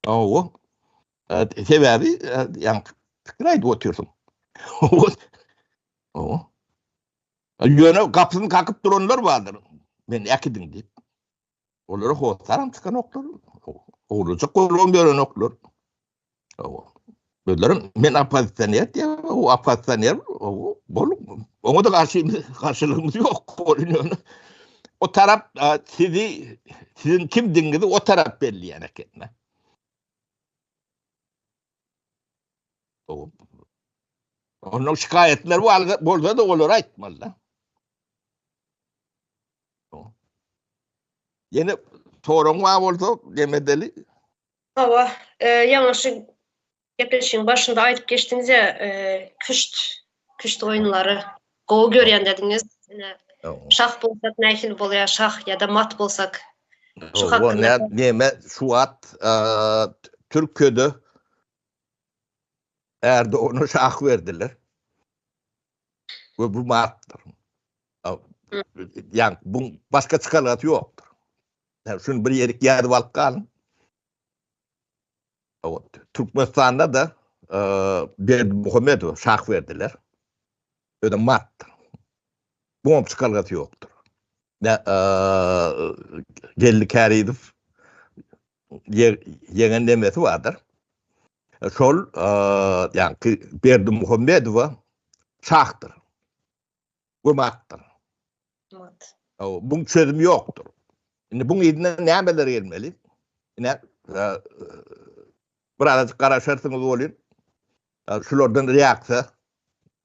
Hawa. Sebäbi ýaňky pikir aýdyp otyrsyň. Hawa. Ýöne gapysyny kakyp duranlar bardyr. Meni äkidiň diýip. Olara hossaram çykanoklar. Ogurlajak bolubam ýörenoklar. Hawa. Özlerem men oppozisioner diýýär, o oppozisioner, bol, oňa-da garşy garşylygymyz ýok. Ýöne o tarap sizi siziň kimdigiňizi o tarap belleýän eken. Onuň şikaýatlary bolsa-da olary aýtmaly-da. Ýene soragyň bar bolsa, demedeli. Hawa, ýaňy şu gepleşigiň başynda aýdyp geçdiňiz-ä, küşt, küşt oýunlary gowy görýän dediňiz. Ine, şah bolsak nähili bolýar, şah ýa-da mat bolsak. Şu hakynda. Neme, şu wagt Türkiýede Erdogana şah berdiler. We bu matdyr. Ýa bu başga çykalgasy ýokdur. Ýa şuny bir ýerik ýazyp alyp galyň. Türkmenistanda da Berdimuhamedowa şah berdiler. Öde matdyr. Buňam çykalgasy ýokdur. Geldi Kärizow ýeňen nemesi bardyr. Şol ýaňky Berdimuhamedowa şahdyr. We matdyr. Mat. Buň çözümi ýokdur. Indi buň yzyndan nämeler gelmeli? Ine, birazajyk garaşarsyňyz welin, şulardan reaksiýa.